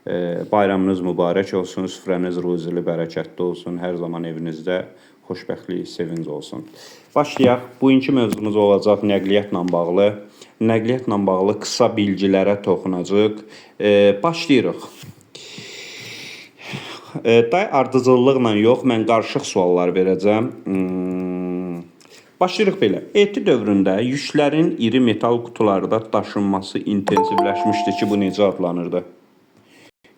Bayramınız mübarək olsun, süfrəniz ruzili, bərəkətli olsun. Hər zaman evinizdə xoşbəxtlik, sevinc olsun. Başlayaq. Bugünkü mövzumuz olacaq nəqliyyatla bağlı. Nəqliyyatla bağlı qısa bilgilərə toxunacağıq. Başlayırıq. Day ardıcıllıqla yox, mən qarışıq suallar verəcəm. Başlayırıq belə. Eti dövründə yüklərin iri metal qutularda daşınması intensivləşmişdi ki, bu necə adlanırdı?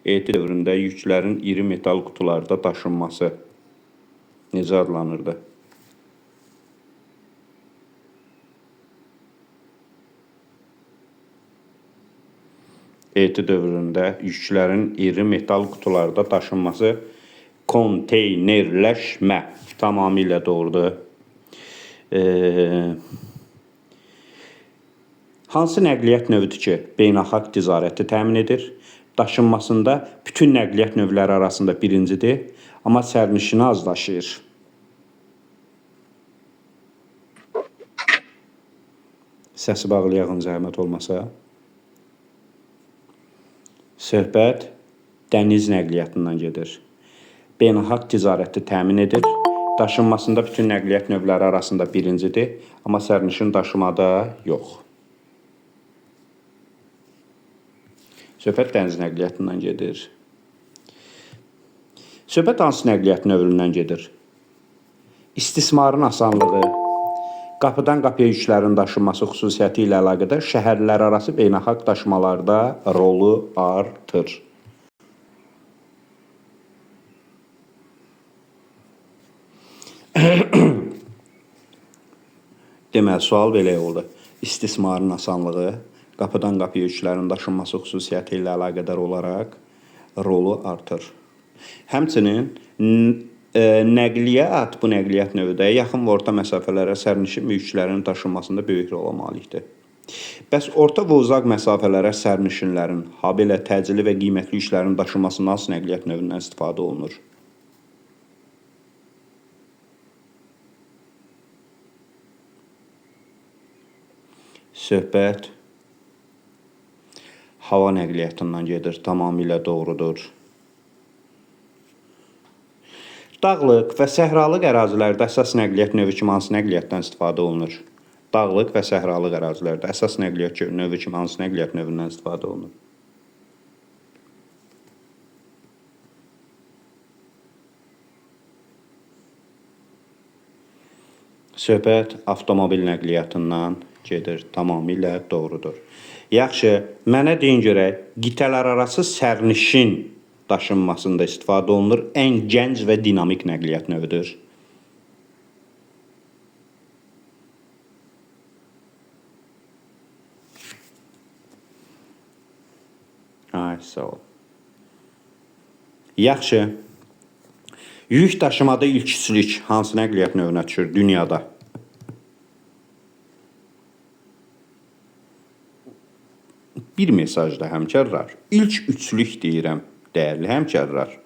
Eti dövründə yüklərin iri metal qutularda daşınması necə adlanırdı? Eti dövründə yüklərin iri metal qutularda daşınması konteynerləşmə. Tamamilə doğrudur. Hansı nəqliyyat növüdür ki, beynəlxalq ticarəti təmin edir? Daşınmasında bütün nəqliyyat növləri arasında birincidir, amma sərnişini az daşıyır. Səsi bağlayağın zəhmət olmasa. Söhbət dəniz nəqliyyatından gedir. Beynəlxalq ticarəti təmin edir. Daşınmasında bütün nəqliyyat növləri arasında birincidir, amma sərnişin daşımada yox. Söhbət dəniz nəqliyyatından gedir. Söhbət hansı nəqliyyat növündən gedir? İstismarın asanlığı, qapıdan qapıya yüklərin daşınması xüsusiyyəti ilə əlaqədar şəhərlərarası beynəlxalq daşımalarda rolu artır. Deməli, sual belə oldu. İstismarın asanlığı, qapıdan qapıya yüklərin daşınması xüsusiyyəti ilə əlaqədar olaraq rolu artır. Həmçinin nəqliyyat, bu nəqliyyat növü də yaxın və orta məsafələrə sərnişin və yüklərin daşınmasında böyük rola malikdir. Bəs orta və uzaq məsafələrə sərnişinlərin, habelə təcili və qiymətli yüklərin daşınmasında hansı nəqliyyat növündən istifadə olunur? Söhbət hava nəqliyyatından gedir. Tamamilə doğrudur. Dağlıq və səhralıq ərazilərdə əsas nəqliyyat növü kimi hansı nəqliyyatdan istifadə olunur? Dağlıq və səhralıq ərazilərdə əsas nəqliyyat növü kimi hansı nəqliyyat növündən istifadə olunur? Söhbət avtomobil nəqliyyatından gedir. Tamamilə doğrudur. Yaxşı, mənə deyin görək, qitələrarası sərnişin daşınmasında istifadə olunur. Ən gənc və dinamik nəqliyyat növüdür. Ay, sağ ol. Yaxşı. Yük daşımada ilk üçlük hansı nəqliyyat növünə düşür dünyada? Bir mesajda həmkarlar. İlk üçlük deyirəm, dəyərli həmkarlar.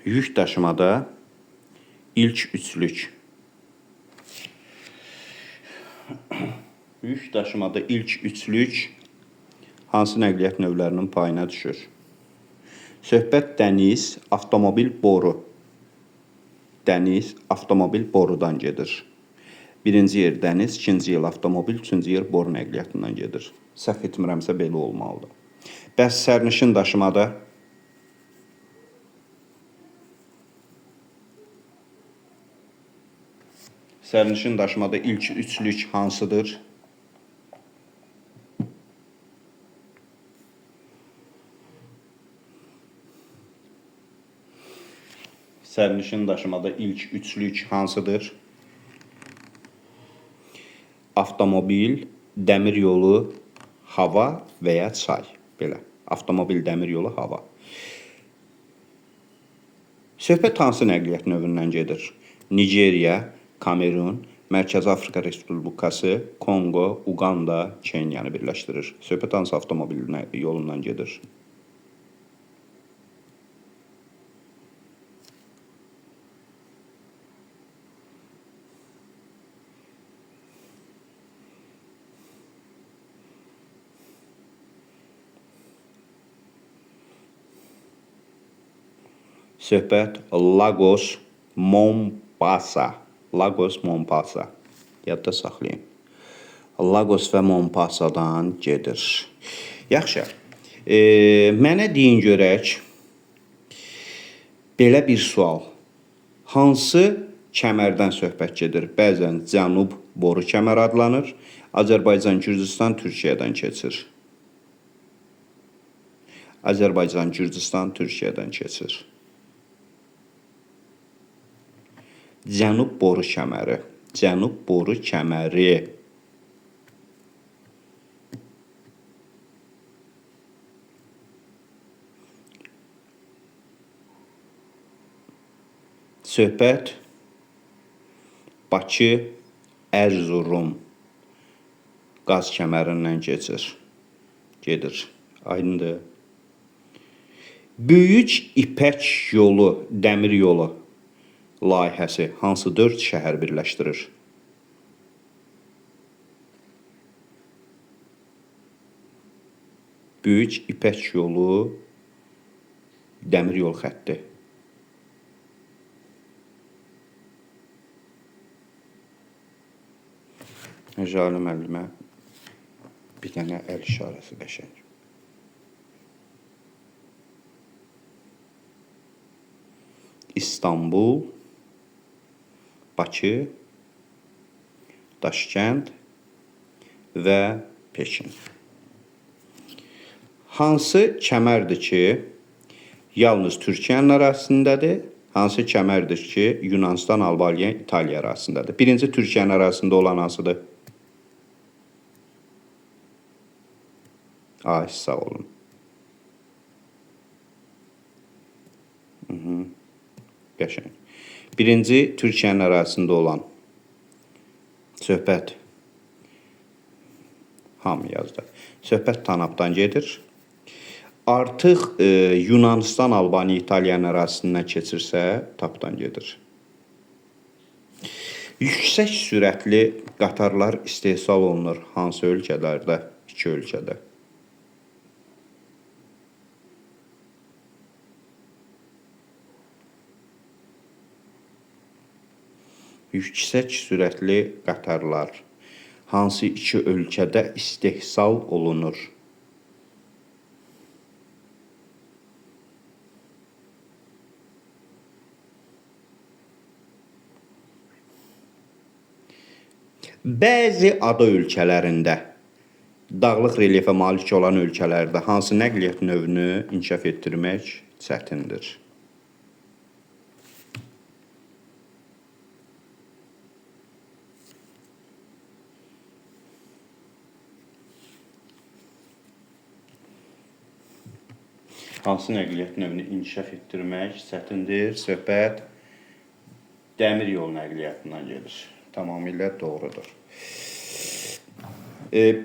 Yük daşımada ilk üçlük. Yük daşımada ilk üçlük hansı nəqliyyat növlərinin payına düşür? Söhbət dəniz, avtomobil, boru. Dəniz, avtomobil, borudan gedir. Birinci yer dəniz, ikinci yer avtomobil, üçüncü yer boru nəqliyyatından gedir. Səhv etmirəmsə belə olmalıdır. Bəs sərnişin daşımada Sərnişin daşımada ilk üçlük hansıdır? Sərnişin daşımada ilk üçlük hansıdır? Avtomobil, dəmir yolu, hava və ya çay. Belə. Avtomobil, dəmir yolu, hava. Söhbət hansı nəqliyyat növündən gedir? Nigeriya, Kamerun, Mərkəzi Afrika Respublikası, Konqo, Uqanda, Keniyanı birləşdirir. Söhbət hansı avtomobil yolundan gedir? Söhbət Lagos, Mombasa. Lagos, Mombasa. Yadda saxlayın. Lagos və Mombasadan gedir. Yaxşı. Mənə deyin görək, belə bir sual. Hansı kəmərdən söhbət gedir? Bəzən Cənub boru kəmər adlanır. Azərbaycan, Gürcüstan, Türkiyədən keçir. Azərbaycan, Gürcüstan, Türkiyədən keçir. Cənub boru kəməri. Cənub boru kəməri. Söhbət Bakı, Ərzurum qaz kəmərindən keçir. Gedir. Aydındır. Böyük İpək yolu, dəmir yolu layihəsi hansı 4 şəhər birləşdirir? Böyük İpək yolu dəmir yol xətti. Jalə müəllimə bir dənə əl işarəsi qəşəng. İstanbul, Bakı, Daşkənd və Pekin. Hansı kəmərdir ki, yalnız Türkiyənin ərazisindədir? Hansı kəmərdir ki, Yunanistan, Albaniya, İtaliya ərazisindədir? Birinci Türkiyənin ərazisində olan hansıdır? Ay, sağ olun. Qəşəng. Birinci Türkiyənin ərazisində olan söhbət hamı yazdı. Söhbət Tanapdan gedir. Artıq Yunanistan, Albaniya, İtaliyanın ərazisindən keçirsə, Tapdan gedir. Yüksək sürətli qatarlar istehsal olunur hansı ölkələrdə? İki ölkədə. Yüksək sürətli qatarlar hansı iki ölkədə istehsal olunur? Bəzi ada ölkələrində, dağlıq relyefə malik olan ölkələrdə hansı nəqliyyat növünü inkişaf etdirmək çətindir? Hansı nəqliyyat növünü inkişaf etdirmək çətindir? Söhbət dəmir yol nəqliyyatından gedir. Tamamilə doğrudur.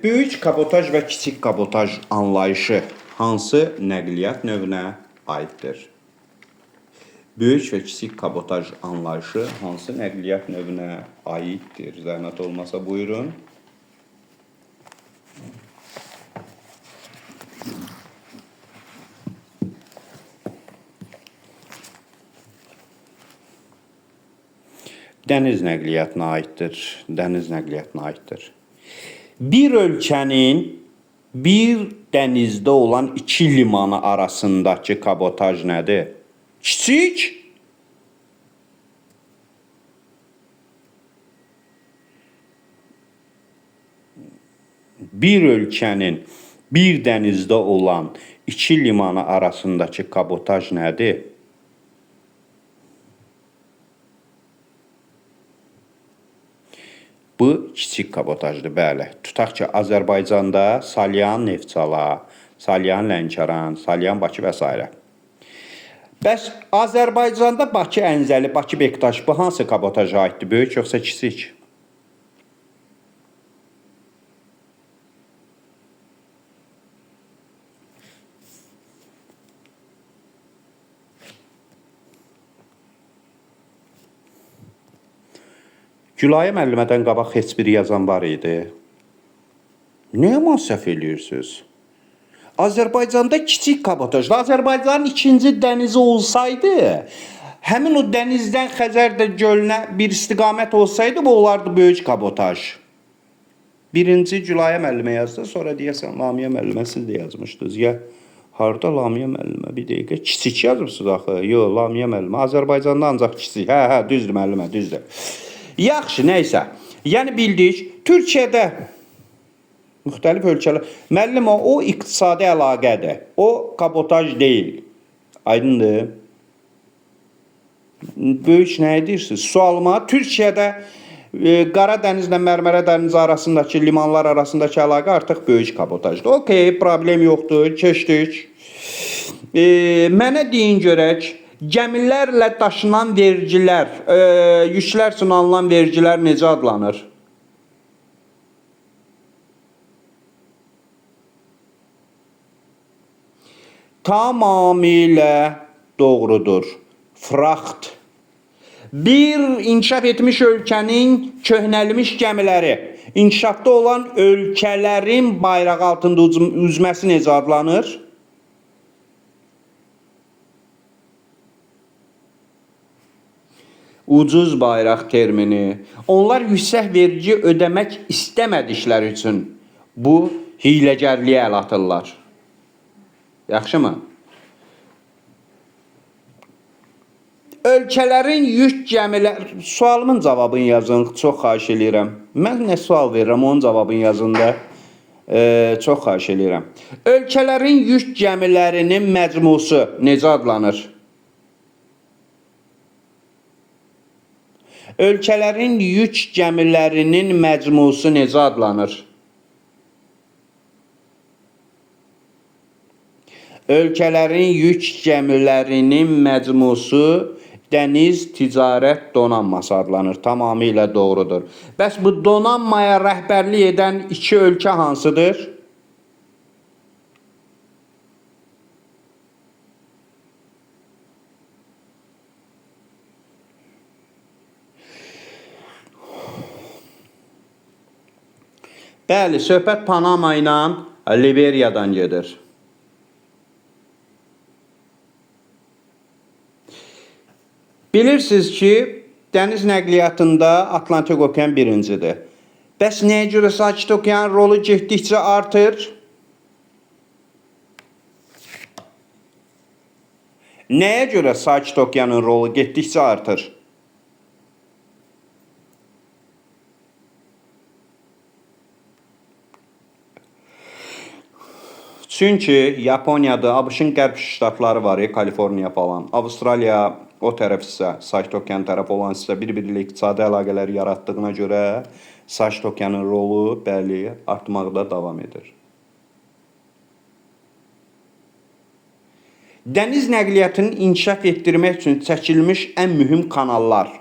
Böyük kabotaj və kiçik kabotaj anlayışı hansı nəqliyyat növünə aiddir? Böyük və kiçik kabotaj anlayışı hansı nəqliyyat növünə aiddir? Zəhmət olmasa buyurun. Dəniz nəqliyyatına aiddir. Dəniz nəqliyyatına aiddir. Bir ölkənin bir dənizdə olan iki limanı arasındakı kabotaj nədir? Kiçik. Bir ölkənin bir dənizdə olan iki limanı arasındakı kabotaj nədir? Bu kiçik kabotajdır, bəli. Tutaq ki, Azərbaycanda Salyan Neftçala, Salyan Lənkəran, Salyan Bakı və s. Bəs Azərbaycanda Bakı Ənzəli, Bakı Bektaş bu hansı kabotaja aiddir? Böyük yoxsa kiçik? Gülayə müəllimədən qabaq heç bir yazan var idi. Nə yaman səhv eləyirsiniz? Azərbaycanda kiçik kabotajdır. Azərbaycanın ikinci dənizi olsaydı, həmin o dənizdən Xəzər də gölünə bir istiqamət olsaydı, bu olardı böyük kabotaj. Birinci Gülayə müəllimə yazdı, sonra deyəsən Lamiyə müəllimə siz də yazmışdınız. Ya harda Lamiyə müəllimə bir dəqiqə kiçik yazıbsınız axı. Yox, Lamiyə müəllimə Azərbaycanda ancaq kiçik. Hə, hə, düzdür müəllimə, düzdür. Yaxşı, nəysə. Yəni bildik, Türkiyədə müxtəlif ölkələr. Müəllim, o iqtisadi əlaqədir. O kabotaj deyil. Aydındır? Böyük nə edirsiniz? Sualıma Türkiyədə Qara dənizlə Mərmərə dənizi arasındakı limanlar arasındakı əlaqə artıq böyük kabotajdır. Okey, problem yoxdur, keçdik. Mənə deyin görək, gəmilərlə daşınan vergilər, yüklər üçün alınan vergilər necə adlanır? Tamamilə doğrudur. Fraxt. Bir inkişaf etmiş ölkənin köhnəlmiş gəmiləri inkişafda olan ölkələrin bayrağı altında üzməsi necə adlanır? Ucuz bayraq termini. Onlar yüksək vergi ödəmək istəmədikləri üçün bu hiyləgərliyə əl atırlar. Yaxşımı? Ölkələrin yük gəmilər... Sualımın cavabını yazın, çox xahiş eləyirəm. Mən nə sual verirəm, onun cavabını yazın da. Çox xahiş eləyirəm. Ölkələrin yük gəmilərinin məcmusu necə adlanır? Ölkələrin yük gəmilərinin məcmusu necə adlanır? Ölkələrin yük gəmilərinin məcmusu dəniz ticarət donanması adlanır. Tamamilə doğrudur. Bəs bu donanmaya rəhbərlik edən iki ölkə hansıdır? Bəli, söhbət Panama ilə Liberiyadan gedir. Bilirsiniz ki, dəniz nəqliyyatında Atlantik okean birincidir. Bəs nəyə görə Sakit okean rolu getdikcə artır? Nəyə görə Sakit okeanın rolu getdikcə artır? Çünki Yaponiyada, ABŞ-ın qərb ştatları var, Kaliforniya falan, Avstraliya o tərəf hissə, Sakit okean tərəf olan hissə bir-biri ilə iqtisadi əlaqələr yaratdığına görə Sakit okeanın rolu, bəli, artmaqda davam edir. Dəniz nəqliyyatının inkişaf etdirmək üçün çəkilmiş ən mühüm kanallar.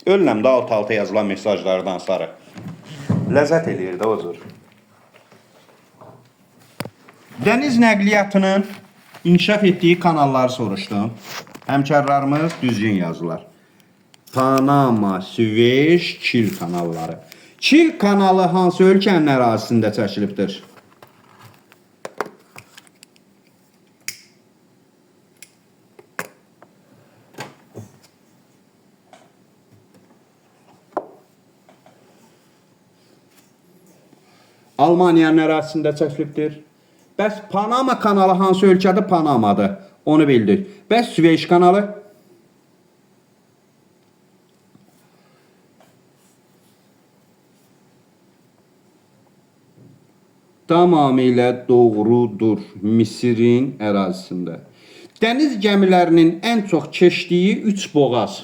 Ölürəm də alt-alta yazılan mesajlardan sarı. Ləzzət eləyir də o cür. Dəniz nəqliyyatının inkişaf etdiyi kanalları soruşdum. Həmkarlarımız düzgün yazdılar. Panama, Süveyş, Kil kanalları. Kil kanalı hansı ölkənin ərazisində çəkilibdir? Almaniyanın ərazisində çəkilibdir. Bəs Panama kanalı hansı ölkədir? Panamadır. Onu bildik. Bəs Süveyş kanalı? Tamamilə doğrudur. Misirin ərazisində. Dəniz gəmilərinin ən çox keçdiyi 3 boğaz.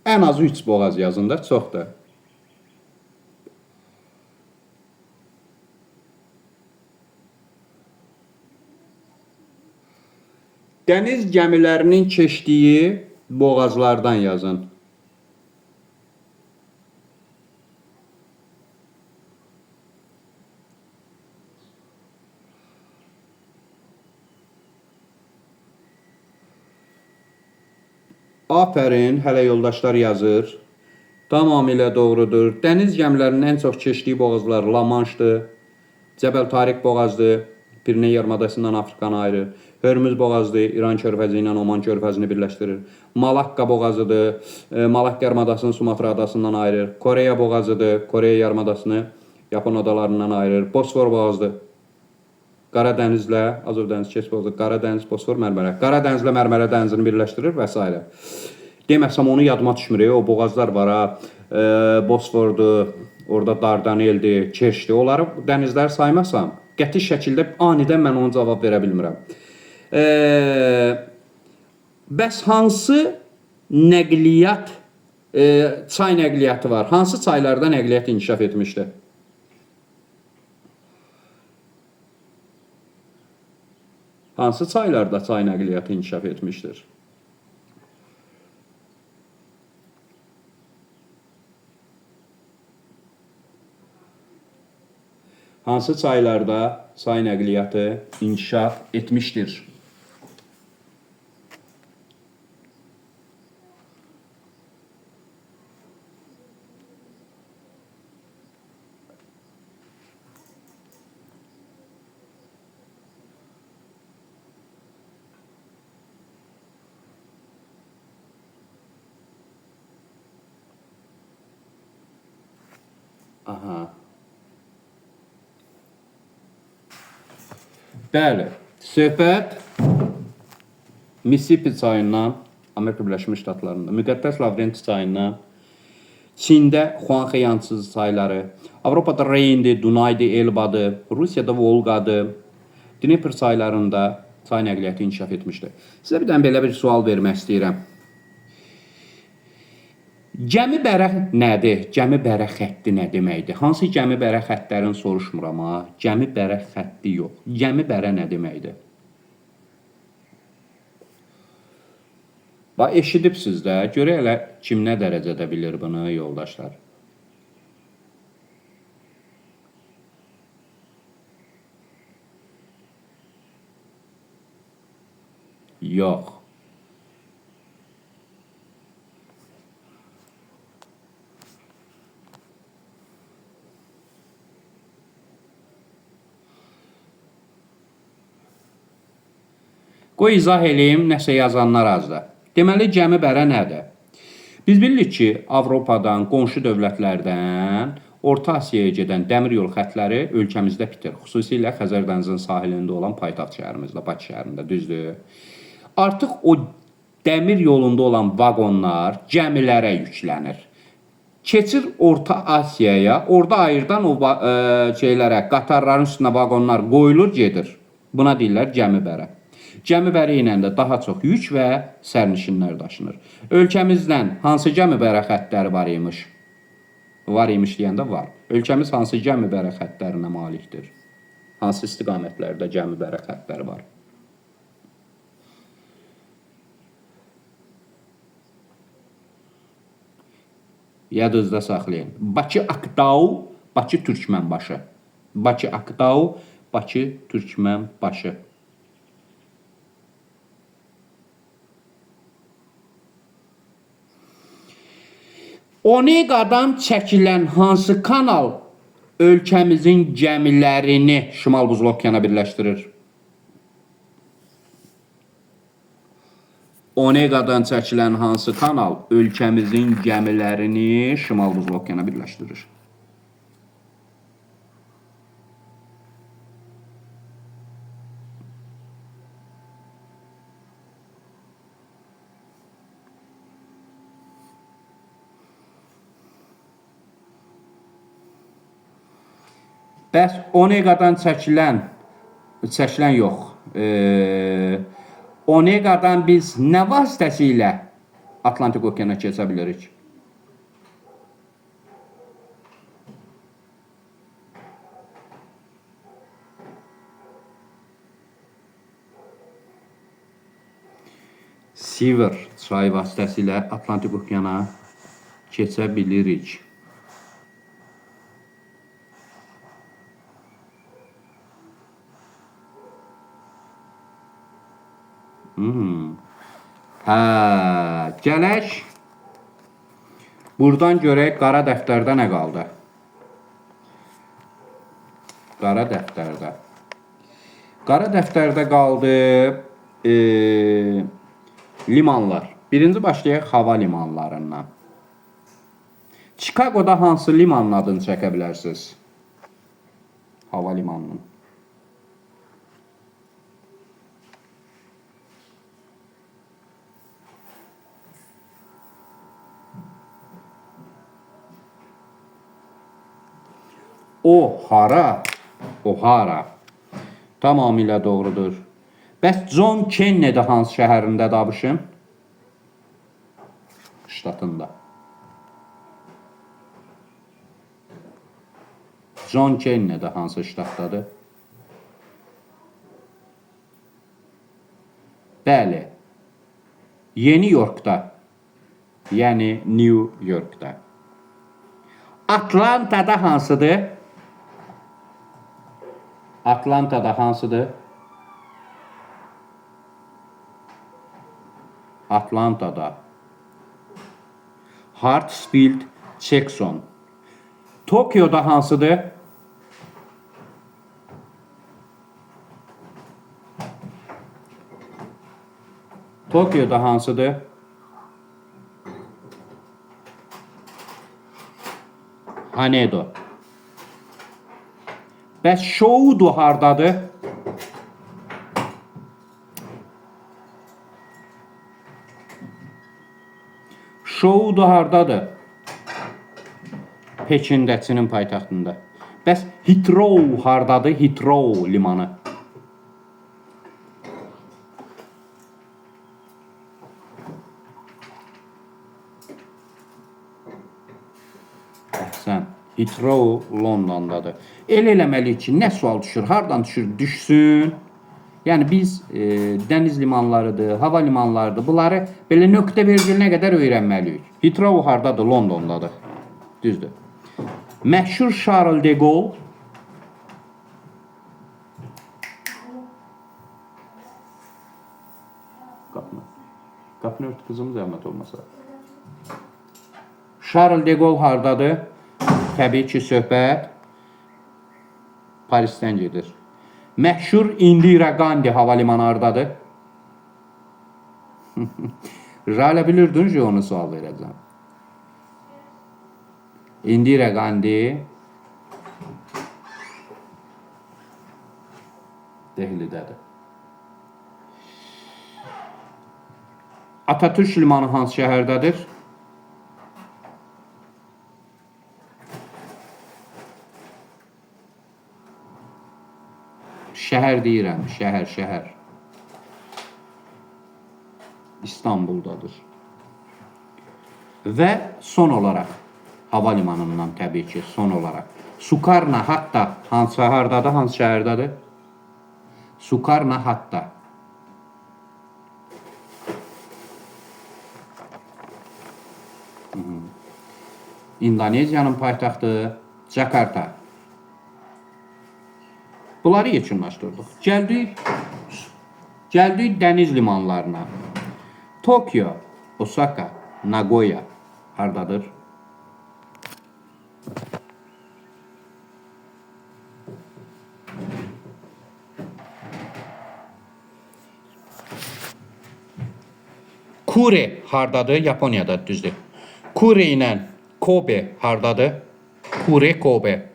Ən azı 3 boğaz yazın da, çoxdur. Dəniz gəmilərinin keçdiyi boğazlardan yazın. Afərin, hələ yoldaşlar yazır. Tamamilə doğrudur. Dəniz gəmilərinin ən çox keçdiyi boğazlar La Manşdır, Cəbəl Tariq boğazdır, Piriney yarımadasından Afrikanı ayırır. Hörmüz boğazıdır, İran körfəzi ilə Oman körfəzini birləşdirir. Malakka boğazıdır, Malakka yarımadasını Sumatra adasından ayırır. Koreya boğazıdır, Koreya yarımadasını Yapon adalarından ayırır. Bosfor boğazıdır. Qaradənizlə Azov dənizi keç boğazı, Qaradəniz, Bosfor, Mərmərə. Qaradənizlə Mərmərə dənizini birləşdirir və s. Deməsəm onu yadıma düşmür. O boğazlar var ha. Bosfordur, orada Dardaneldir, Kerçdir. Onları dənizləri saymasam, qəti şəkildə anidən mən onu cavab verə bilmirəm. Bəs hansı nəqliyyat, çay nəqliyyatı var? Hansı çaylarda nəqliyyat inkişaf etmişdir? Hansı çaylarda çay nəqliyyatı inkişaf etmişdir? Hansı çaylarda çay nəqliyyatı inkişaf etmişdir? Aha. Bəli, söhbət Mississippi çayından, Amerika Birləşmiş Ştatlarında, Müqəddəs Lavrenti çayından, Çində Xuanxe Yantsız çayları, Avropada Reyndir, Dunaydır, Elbadır, Rusiyada Volqadır, Dnepr çaylarında çay nəqliyyatı inkişaf etmişdir. Sizə bir dənə belə bir sual vermək istəyirəm. Gəmi bərə nədir? Gəmi bərə xətti nə deməkdir? Hansı gəmi bərə xəttlərini soruşmuram ha. Gəmi bərə xətti yox. Gəmi bərə nə deməkdir? Bax, eşidibsiz də. Görək elə kim nə dərəcədə bilir bunu, yoldaşlar. Yox. Qoy izah eləyim, nəsə yazanlar azdır. Deməli, gəmi bərə nədir? Biz bilirik ki, Avropadan, qonşu dövlətlərdən Orta Asiyaya gedən dəmir yol xətləri ölkəmizdə bitir. Xüsusilə Xəzər dənizinin sahilində olan paytaxt şəhərimizdə, Bakı şəhərində, düzdür? Artıq o dəmir yolunda olan vaqonlar gəmilərə yüklənir. Keçir Orta Asiyaya, orada ayırdan o şeylərə, qatarların üstünə vaqonlar qoyulur, gedir. Buna deyirlər gəmi bərə. Gəmi bəri ilə də daha çox yük və sərnişinlər daşınır. Ölkəmizdən hansı gəmi bərə xəttləri var imiş? Var imiş deyəndə var. Ölkəmiz hansı gəmi bərə xəttlərinə malikdir? Hansı istiqamətlərdə gəmi bərə xəttləri var? Yadınızda saxlayın. Bakı-Aktau, Bakı-Türkmənbaşı. Bakı-Aktau, Bakı-Türkmənbaşı. Oneqadan çəkilən hansı kanal ölkəmizin gəmilərini Şimal Buzlu okeana birləşdirir? Oneqadan çəkilən hansı kanal ölkəmizin gəmilərini Şimal Buzlu okeana birləşdirir? Bəs Oneqadan çəkilən yox. Oneqadan biz nə vasitəsilə Atlantik okeana keçə bilirik? Sivir çayı vasitəsilə Atlantik okeana keçə bilirik. Hə, gələk. Buradan görək qara dəftərdə nə qaldı? Qara dəftərdə. Qara dəftərdə qaldı limanlar. Birinci başlayaq hava limanlarından. Chicagoda hansı limanın adını çəkə bilərsiniz? Hava limanının. O hara? O'Hara. Tamamilə doğrudur. Bəs John Kennedy hansı şəhərindədir ABŞ-ın? Ştatında. John Kennedy hansı ştatdadır? Bəli. Yeni Yorkda. Yəni New Yorkda. Atlantada hansıdır? Atlantada hansıdır? Atlantada. Hartsfield Jackson. Tokyoda hansıdır? Tokyoda hansıdır? Haneda. Bəs Shoudu hardadır? Shoudu hardadır? Pekində, Çinin paytaxtında. Bəs Heathrow hardadır? Heathrow limanı. Əhsən. Heathrow Londondadır. Elə eləməliyik ki, nə sual düşür, hardan düşür, düşsün. Yəni biz dəniz limanlarıdır, hava limanlarıdır. Bunları belə nöqtə vergilinə qədər öyrənməliyik. Heathrow hardadır? Londondadır. Düzdür. Məşhur Charles de Gaulle Qapını. Qapını ört qızım, zəhmət olmasa. Charles de Gaulle hardadır? Təbii ki, söhbət Parisdən gedir. Məşhur Indira Gandhi hava limanı hardadır? Jalə bilirdin ki, onu sual verəcəm. Indira Gandhi Dehlidədir. Atatürk limanı hansı şəhərdədir? Şəhər deyirəm, şəhər, şəhər. İstanbuldadır. Və son olaraq hava limanından təbii ki, son olaraq Sukarno Hatta hansı hardadır, hansı şəhərdədir? Sukarno Hatta. İndoneziyanın paytaxtı Cakarta. Bunları yekunlaşdırdıq. Gəldik dəniz limanlarına. Tokyo, Osaka, Nagoya hardadır? Kure hardadır? Yaponiyada, düzdür. Kure ilə Kobe hardadır? Kure, Kobe.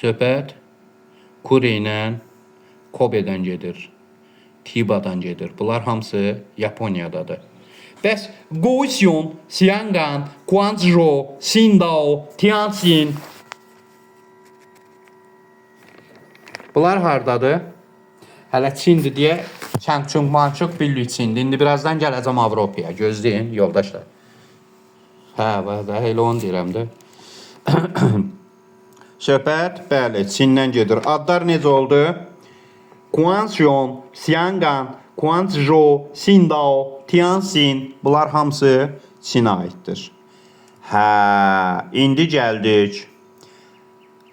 Söhbət Kure ilə Kobedən gedir. Tibadan gedir. Bunlar hamısı Yaponiyadadır. Bəs Kaohsiung, Xiangan, Guangzhou, Qingdao, Tianjin bunlar hardadır? Hələ Çindir deyə Çançung mançuq bilirik Çindir. İndi birazdan gələcəm Avropaya. Gözləyin yoldaşlar. Hə, və elə onu deyirəm də. Söhbət, bəli, Çindən gedir. Adlar necə oldu? Guangzhou, Xiangan, Guangzhou, Qingdao, Tianjin bunlar hamısı Çinə aiddir. Hə, indi gəldik.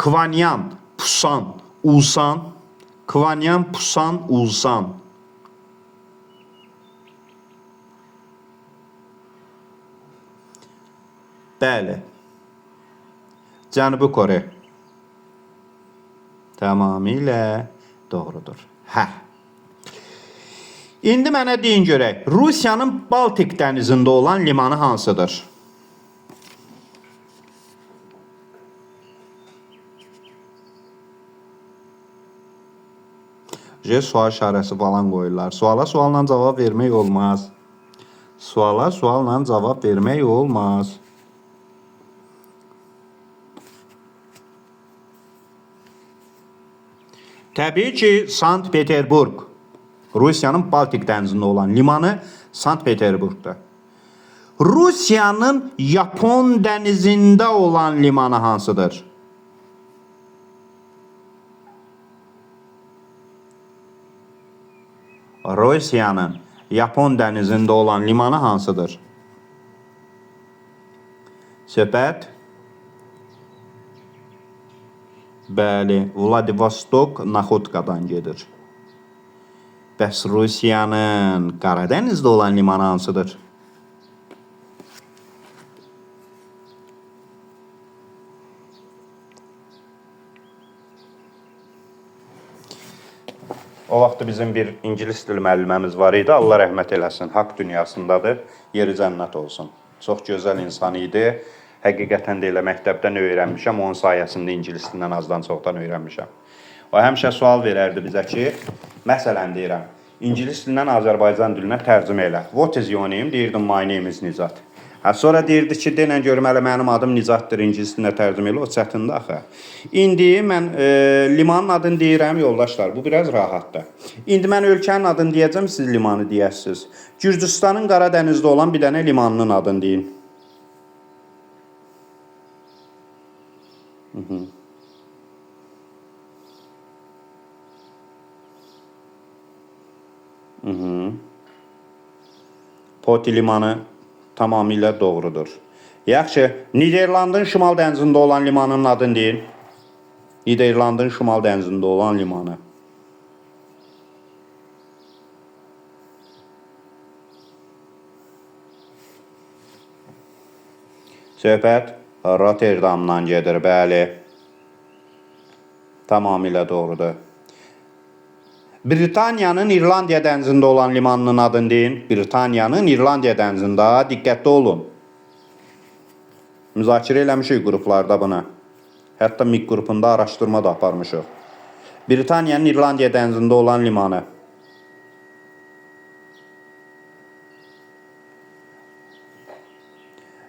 Kvanyan, Pusan, Ulsan. Kvanyan, Pusan, Ulsan. Bəli. Cənubi Kore. Tamamilə doğrudur. Hə. İndi mənə deyin görək, Rusiyanın Baltik dənizində olan limanı hansıdır? J sual işarəsi falan qoyurlar. Suala sualla cavab vermək olmaz. Suala sualla cavab vermək olmaz. Təbii ki, Sankt-Peterburq. Rusiyanın Baltik dənizində olan limanı Sankt-Peterburqdur. Rusiyanın Yapon dənizində olan limanı hansıdır? Rusiyanın Yapon dənizində olan limanı hansıdır? Söhbət Bəli, Vladivostok Naxotkadan gedir. Bəs Rusiyanın Qaradənizdə olan limanı hansıdır? O vaxt bizim bir ingilis dili müəlliməmiz var idi. Allah rəhmət eləsin. Haqq dünyasındadır. Yeri cənnət olsun. Çox gözəl insan idi. Həqiqətən də elə məktəbdən öyrənmişəm. Onun sayəsində ingilis dilindən azdan çoxdan öyrənmişəm. O həmişə sual verərdi bizə ki, məsələn deyirəm, ingilis dilindən Azərbaycan dilinə tərcümə elə. What is your name? Deyirdim, my name is Nicat. Hə, sonra deyirdi ki, denən görüm hələ mənim adım Nicatdır, ingilis dilinə tərcümə elə, o çətindir axı. İndi mən limanın adını deyirəm, yoldaşlar, bu biraz rahatdır. İndi mən ölkənin adını deyəcəm, siz limanı deyəsiniz. Gürcüstanın Qara dənizdə olan bir dənə limanının adını deyin. Poti limanı tamamilə doğrudur. Yaxşı, Niderlandın Şimal dənizində olan limanının adını deyin. Niderlandın Şimal dənizində olan limanı. Söhbət Rotterdamdan gedir, bəli. Tamamilə doğrudur. Britaniyanın İrlandiya dənizində olan limanının adını deyin. Britaniyanın İrlandiya dənizində, diqqətli olun. Müzakirə eləmişik qruplarda bunu. Hətta MİQ qrupunda araşdırma da aparmışıq. Britaniyanın İrlandiya dənizində olan limanı.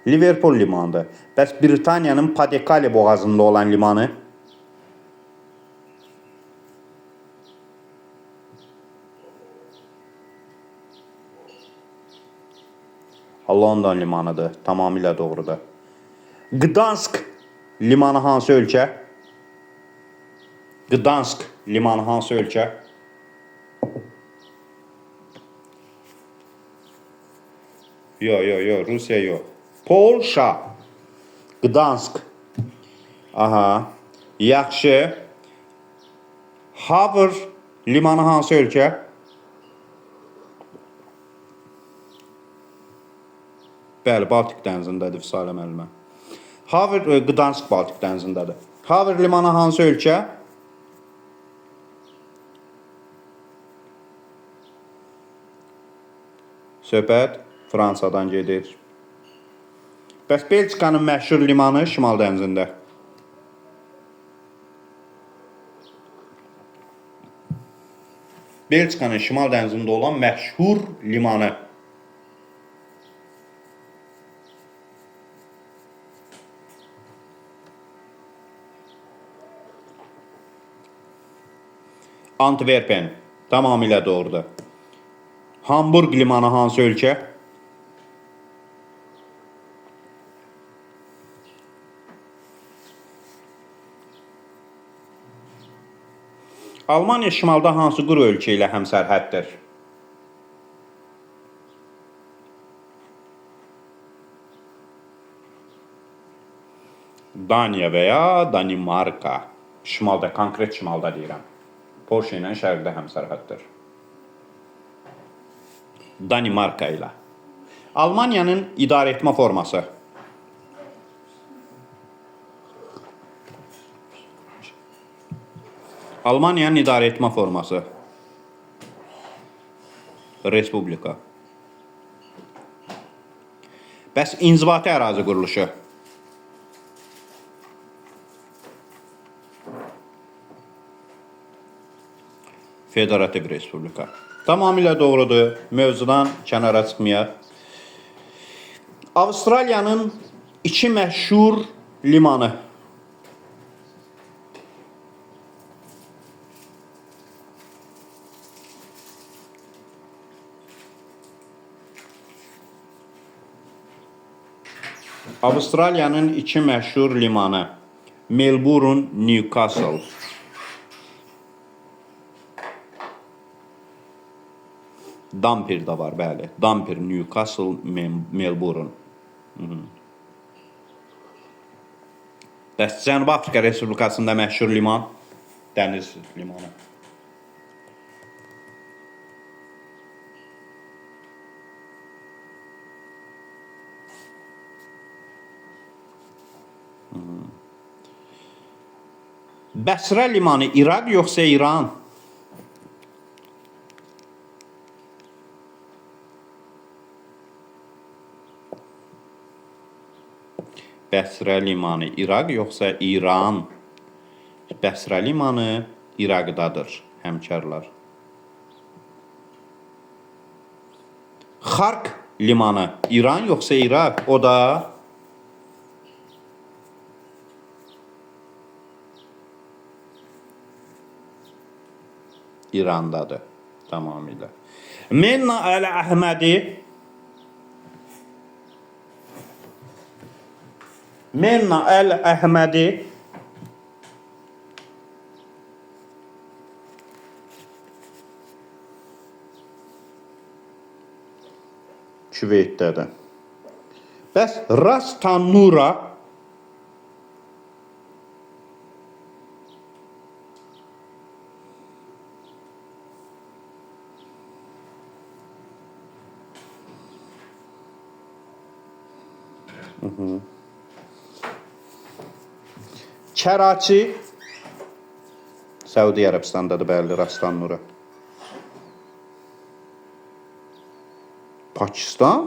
Liverpool limanıdır. Bəs Britaniyanın Pas-de-Calais boğazında olan limanı? London limanıdır. Tamamilə doğrudur. Gdansk limanı hansı ölkə? Gdansk limanı hansı ölkə? Yo, yo, yo, Rusiya yox. Polşa. Gdansk. Aha. Yaxşı. Havr limanı hansı ölkə? Bəli, Baltik dənizindədir Vüsalə müəllimə. Havr, Gdansk Baltik dənizindədir. Havr limanı hansı ölkə? Söhbət Fransadan gedir. Bəs Belçikanın məşhur limanı Şimal dənizində. Belçikanın Şimal dənizində olan məşhur limanı. Antwerpen. Tamamilə doğrudur. Hamburg limanı hansı ölkə? Almaniya şimalda hansı quru ölkə ilə həmsərhəddir? Daniya və ya Danimarka. Şimalda, konkret şimalda deyirəm. Polşa ilə şərqdə həmsərhəddir. Danimarka ilə. Almaniyanın idarə etmə forması. Almaniyanın idarə etmə forması. Respublika. Bəs inzibati ərazi quruluşu? Federativ Respublika. Tamamilə doğrudur. Mövzudan kənara çıxmayaq. Avstraliyanın iki məşhur limanı. Avstraliyanın iki məşhur limanı. Melbourne, Newcastle. Dampier də var, bəli. Dampier, Newcastle, Melbourne. Bəs Cənubi Afrika Respublikasında məşhur liman, dəniz limanı. Bəsrə limanı İraq yoxsa İran? Bəsrə limanı İraq yoxsa İran? Bəsrə limanı İraqdadır, həmkarlar. Xark limanı İran yoxsa İraq? O da İrandadır tamamilə. Menna Əl-Əhmədi Menna Əl-Əhmədi Küveytdədir. Bəs Ras Tanura Kəraçi Səudiyyə Ərəbistandadır, bəli, Ras Tanura. Pakistan?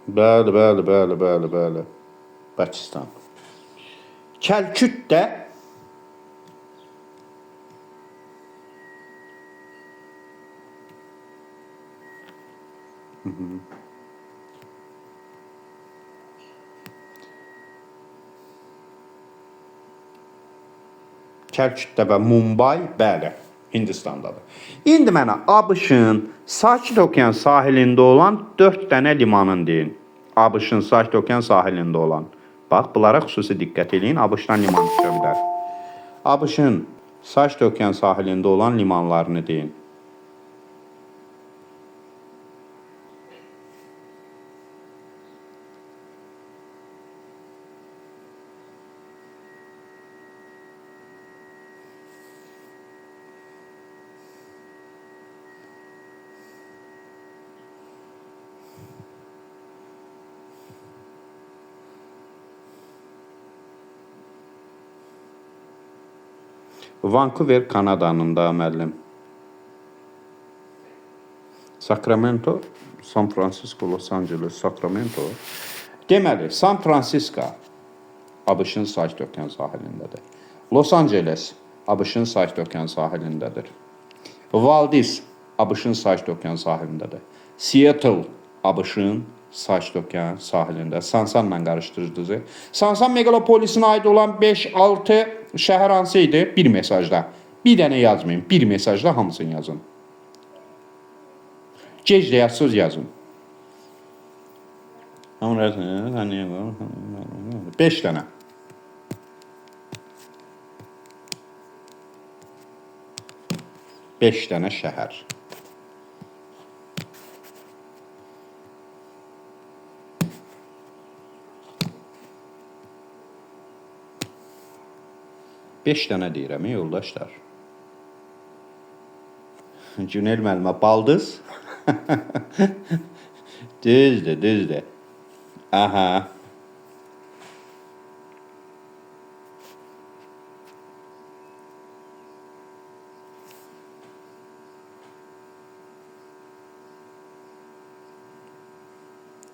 Bəli, bəli, bəli, bəli, bəli. Pakistan. Kəlküttə Kəlküttə və Mumbai, bəli, Hindistandadır. İndi mənə ABŞ-ın Sakit Okean sahilində olan 4 dənə limanın deyin. ABŞ-ın Sakit Okean sahilində olan. Bax, bunlara xüsusi diqqət eləyin. ABŞ-dan liman düşə bilər. ABŞ-ın Sakit Okean sahilində olan limanlarını deyin. Vancouver Kanadanın da müəllim. Sacramento, San Francisco, Los Angeles, Sacramento. Deməli, San Francisco ABŞ-ın Sakit Okean sahilindədir. Los Angeles ABŞ-ın Sakit Okean sahilindədir. Valdis ABŞ-ın Sakit Okean sahilindədir. Seattle ABŞ-ın Sakit Okean sahilində. Sansanla qarışdırdınız. Sansan megalopolisinə aid olan 5-6 şəhər hansı idi? Bir mesajda. Bir dənə yazmayın. Bir mesajda hamısını yazın. Gec də yazsız yazın. 5 dənə. 5 dənə şəhər. Beş dənə deyirəm, yoldaşlar. Günel müəllimə baldız. Düzdür, düzdür. Aha.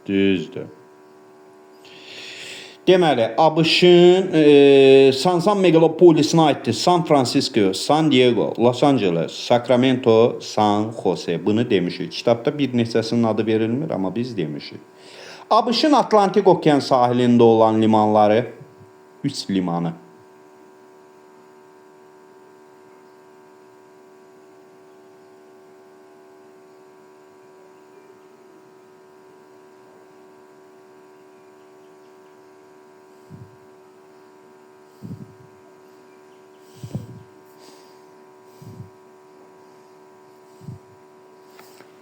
Düzdür. Deməli, ABŞ-ın San megalopolisinə aiddir. San Francisco, San Diego, Los Angeles, Sacramento, San Jose. Bunu demişik. Kitabda bir neçəsinin adı verilmir, amma biz demişik. ABŞ-ın Atlantik Okean sahilində olan limanları, 3 limanı.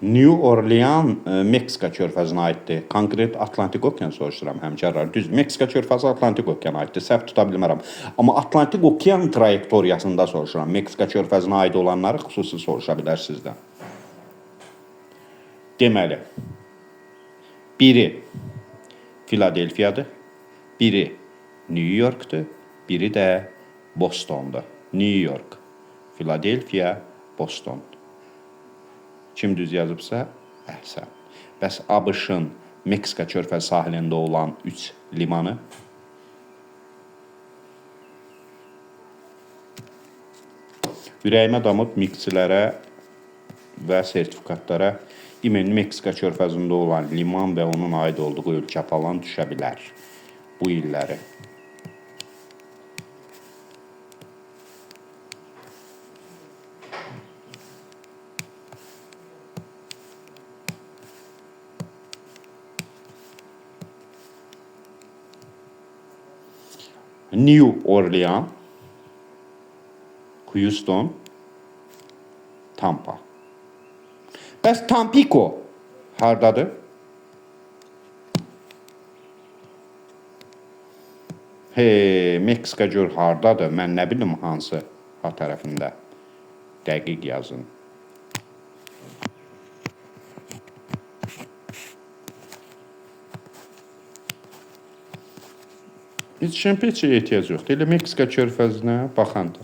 New Orlean Meksika körfəzinə aiddir. Konkret Atlantik okean soruşuram həmkarlar. Düz, Meksika körfəzi Atlantik okeana aiddir. Səhv tuta bilmərəm. Amma Atlantik okean trayektoriyasında soruşuram. Meksika körfəzinə aid olanları xüsusi soruşa bilər sizdən. Deməli, biri Filadelfiyadır, biri New Yorkdur, biri də Bostondur. New York, Filadelfiya, Boston. Kim düz yazıbsa, əhsən. Bəs ABŞ-ın Meksika körfəzi sahilində olan 3 limanı? Ürəyimə damıb miqçilərə və sertifikatlara İmen Meksika körfəzində olan liman və onun aid olduğu ölkə falan düşə bilər bu illəri. New Orleans, Houston, Tampa. Bəs Tampico hardadır? Hey, Meksika gör hardadır? Mən nə bilim hansı ha tərəfində. Dəqiq yazın. Heç şempeçiyə ehtiyac yoxdur. Elə Meksika körfəzinə baxanda.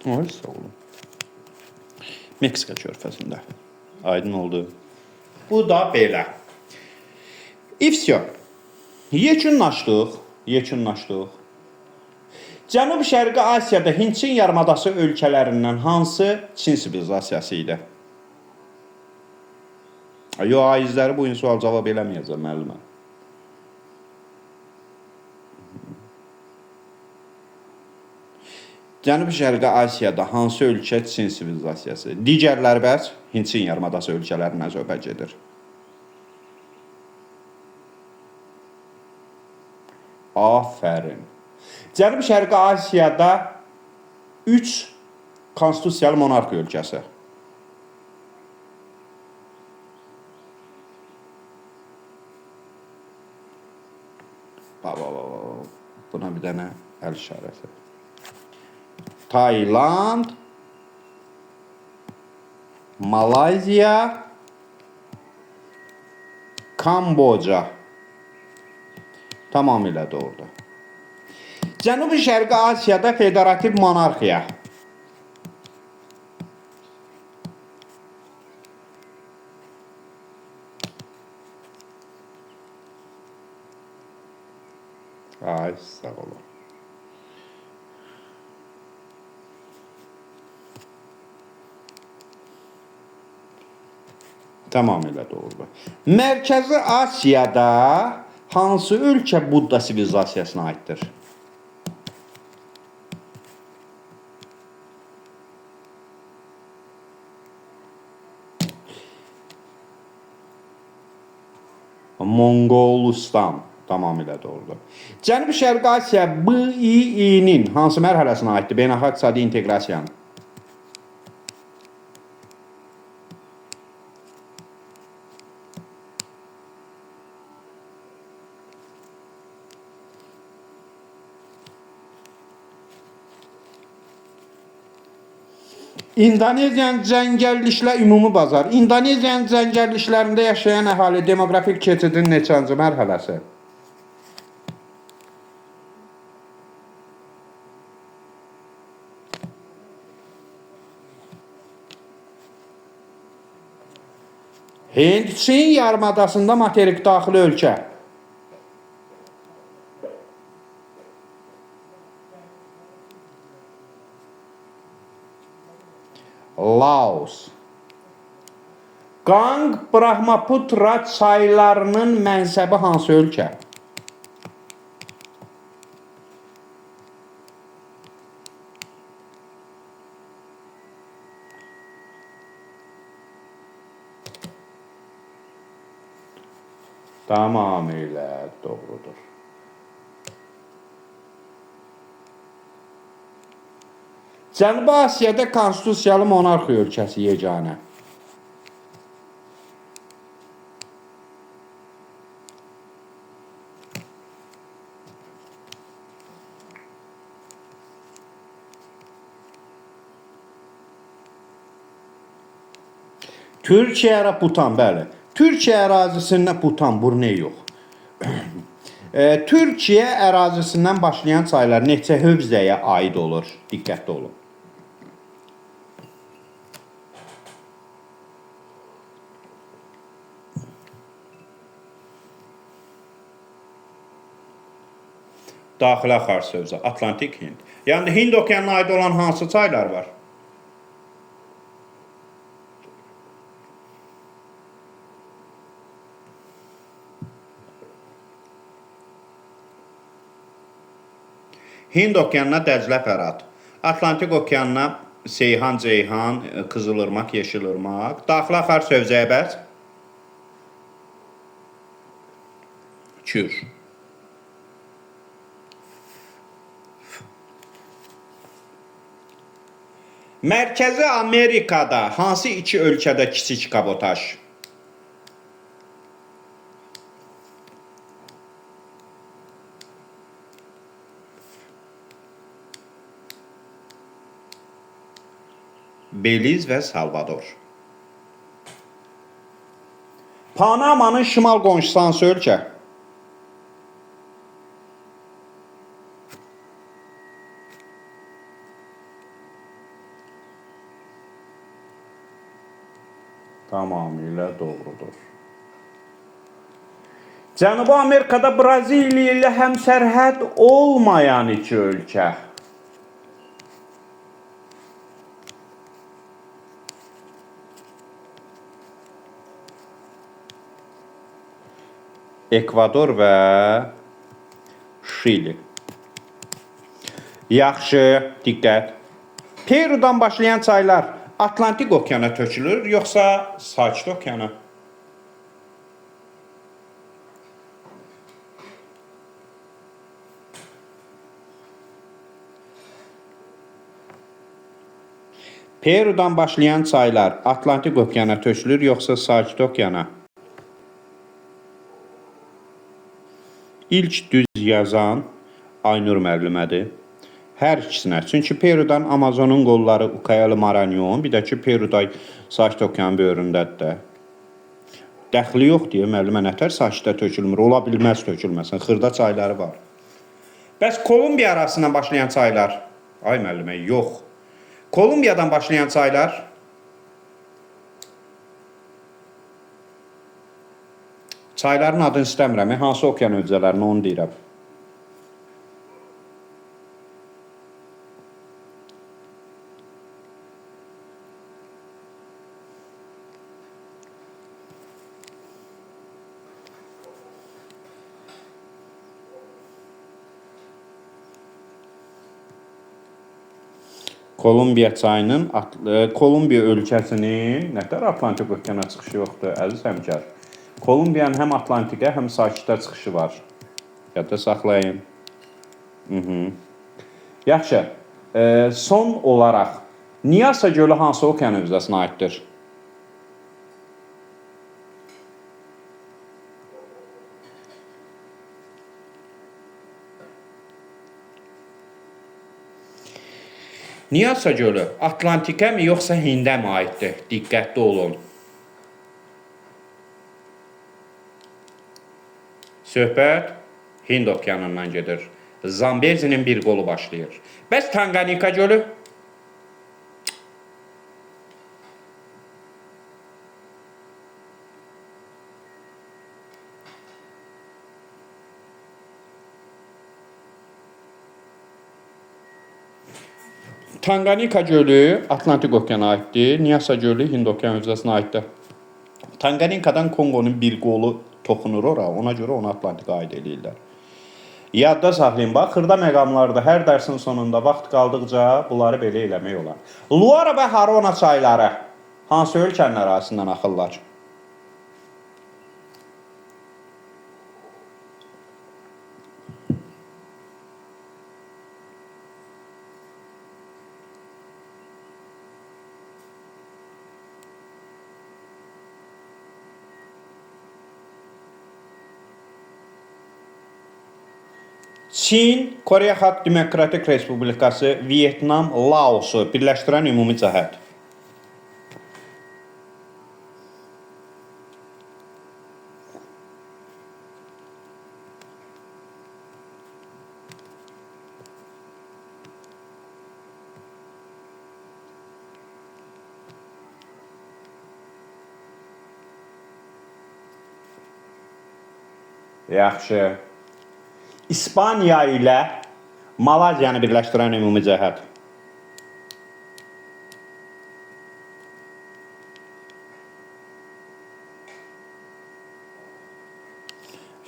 Ay, sağ olun. Meksika körfəzində. Aydın oldu. Bu da belə. И всё. Yekunlaşdıq. Yekunlaşdıq. Cənub-Şərqi Asiyada Hindçin yarımadası ölkələrindən hansı Çin sivilizasiyası idi? Yo, ayizləri bu gün sual-cavab eləməyəcəm, müəllimə. Cənub-Şərqi Asiyada hansı ölkə Çin sivilizasiyası? Digərləri bəs Hindçin yarımadası ölkələrindən söhbət gedir. Afərin. Cənub-Şərqi Asiyada 3 konstitusiyalı monarxiya ölkəsi. Ba, ba, ba, ba. Buna bir dənə əl işarəsi. Tayland, Malayziya, Kamboca. Tamamilə doğrudur. Cənub-Şərqi Asiyada federativ monarxiya. Ay, sağ olun. Tamamilə doğrudur. Mərkəzi Asiyada hansı ölkə Budda sivilizasiyasına aiddir? Mongolistan. Tamamilə doğrudur. Cənub-Şərqi Asiya Bİİ-nin hansı mərhələsinə aiddir? Beynəlxalq iqtisadi inteqrasiyanın. İndoneziyanın cəngəlliklə ümumi bazar. İndoneziyanın cəngəlliklərində yaşayan əhali demoqrafik keçidin neçənci mərhələsi? Hind, Çin yarımadasında materik daxili ölkə. Laos. Qang, Brahmaputra çaylarının mənsəbi hansı ölkə? Tamamilə doğrudur. Cənubi Asiyada konstitusiyalı monarxiya ölkəsi yeganə. Türkiyə, Butan, bəli. Türkiyə ərazisindən Butan, Brunei yox. Türkiyə ərazisindən başlayan çaylar neçə hövzəyə aid olur? Diqqətli olun. Daxilə axar hövzə, Atlantik, Hind. Yəni Hind okeanına aid olan hansı çaylar var? Hind okeanına Dəclə, Fərat. Atlantik okeanına Seyhan, Ceyhan, Kızılırmaq, Yeşilırmaq. Daxilə axar hövzəyə bəs? Kür. Mərkəzi Amerikada hansı iki ölkədə kiçik kabotaj? Beliz və Salvador. Panamanın şimal qonşusu hansı ölkə? Tamamilə doğrudur. Cənubi Amerikada Braziliya ilə həmsərhəd olmayan iki ölkə. Ekvador və Şili. Yaxşı, diqqət. Perudan başlayan çaylar Atlantik okeana tökülür, yoxsa Sakit okeana? Perudan başlayan çaylar Atlantik okeana tökülür, yoxsa Sakit okeana? İlk düz yazan Aynur müəllimədir. Hər ikisinə. Çünki Perudan Amazonun qolları Ucayali Maranhon, bir də ki Peruda Sakit okean böyründədir də. Dəxli yox deyə müəllimə nətər sakitə tökülmür. Ola bilməz tökülməsin. Xırda çayları var. Bəs Kolumbiya arasından başlayan çaylar? Ay müəllimə, yox. Kolumbiyadan başlayan çaylar? Çayların adını istəmirəm. Hansı okean hövzələrini onu deyirəm. Kolumbiya çayının, Kolumbiya ölkəsinin nətər Atlantik okeana çıxışı yoxdur, əziz həmkar. Kolumbiyanın həm Atlantikə, həm Sakitə çıxışı var. Yadda saxlayın. Yaxşı. Son olaraq Niyasa gölü hansı okean hövzəsinə aiddir? Niyasa gölü Atlantikə mi yoxsa Hində mi aiddir? Diqqətli olun. Söhbət Hind okeanından gedir. Zambezinin bir qolu başlayır. Bəs Tanganika gölü? Tanganika gölü Atlantik okeana aiddir. Niyasa gölü Hind okean hövzəsinə aiddir. Tanganikadan Konqonun bir qolu toxunur ora, ona görə onu Atlantikə aid eləyirlər. Yadda saxlayın, bax, xırda məqamlarda hər dərsin sonunda vaxt qaldıqca bunları belə eləmək olar. Luara və Harona çayları hansı ölkənin ərazisindən axırlar? Çin, Koreya Xalq Demokratik Respublikası, Vyetnam, Laosu birləşdirən ümumi cəhət. Yaxşı. İspaniya ilə Malayziyanı birləşdirən ümumi cəhət.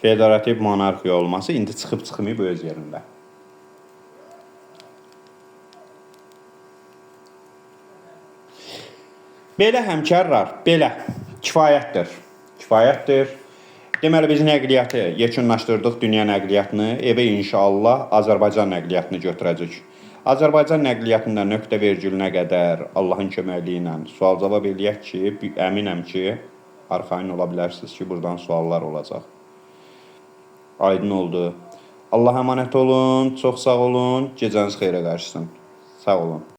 Federativ monarxiya olması indi çıxıb çıxmayıb öz yerində. Belə həmkarlar, belə kifayətdir. Kifayətdir. Deməli biz nəqliyyatı yekunlaşdırdıq, dünya nəqliyyatını, evə inşallah Azərbaycan nəqliyyatını götürəcək. Azərbaycan nəqliyyatında nöqtə vergülünə qədər Allahın köməkliyi ilə sual-cavab eləyək ki, əminəm ki, arxayın ola bilərsiniz ki, buradan suallar olacaq. Aydın oldu. Allaha əmanət olun, çox sağ olun, gecəniz xeyrə qarışsın. Sağ olun.